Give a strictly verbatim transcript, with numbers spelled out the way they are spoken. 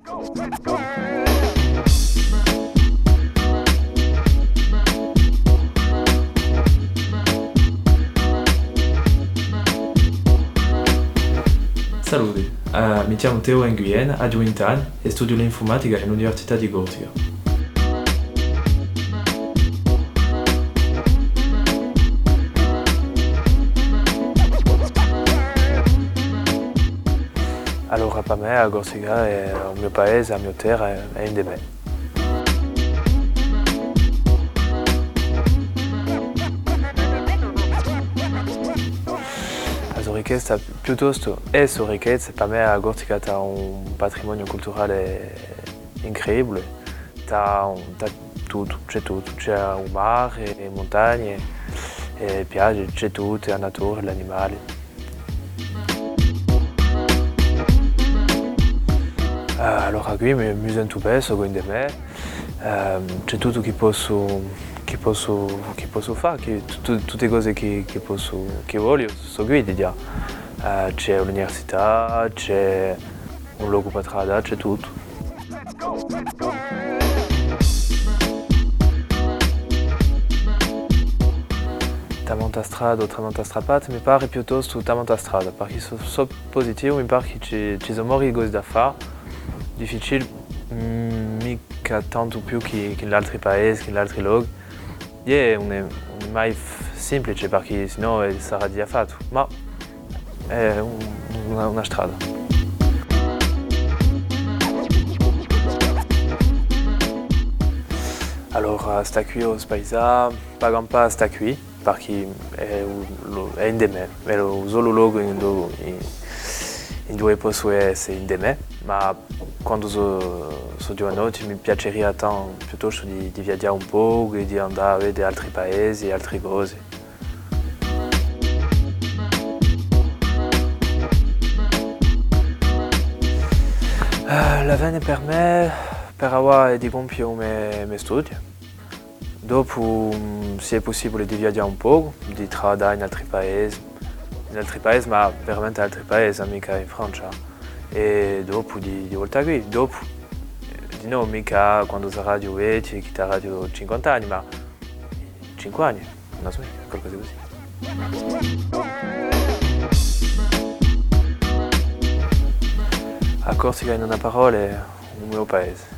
Salute, eh, mi chjamu Théo Nguyen, aghju vint'anni è studiu l'infurmatica in l'Università di Corsica. Allora, pà mè, a Corsica hè u mo paese, a mo terra, hè, hè ind'è mè. A so ricchezza, piuttostu, hè a so ricchezza, pà mè a Corsica t'hà un patrimoniu culturale incredibile, t'hà, t'hà tuttu, ci hè tuttu, ci hè u mare, e muntagne, e piaghje, ci hè tuttu, a natura, l'animali. Eh, allora quì mi, mi sentu bè, sò quì ind'è mè. Ehm, ci hè tuttu chì possu, chì possu, chì possu fà, chì, tu-, tutte e cose chì, chì possu, chì vogliu, sò quì, digià. Eh, ci hè l'università, ci hè un locu pà travaglià, ci hè tuttu. Tamanta strada o tamanta strappata, mi pare piuttostu tamanta strada, parchì sò, sò pusitivu, mi pare chì ci, ci sò mori cosi da fà, difficilu, mm, micca tantu più chì, chì in l'altri paesi, chì in l'altri lochi. Iè, ùn hè, ùn hè mai f-, simplice, parchì sinnò, eh, sarà digià fattu, ma hè un, una, una strada. Allora, stà quì o spaisà, pà campà stà quì, parchì hè u, lu, hè ind'è mè, hè u solu locu induve, induve possu esse ind'è mè, ma quandu sò, sò ghjuvanotti mi piaceria tan-, piuttostu di, di viaghjà un pocu è di andà à vede altri paesi, altre cose. Eh, l'avvene per mè, per avà, hè di compie i me, i me studii. Dopu, mm, s'hè pussibule, di viaghjà un pocu, di travaglià in altri paesi, in altri paesi, ma veramente altri paesi, micca in Francia. È dopu di, di voltà quì, dopu, eh, di novu, micca quandu saraghju vechju, chì saraghju cinquanta anni, ma cinque anni, ùn la sò micca, qualcosa cusì. A Corsica in una parola hè u mo paese.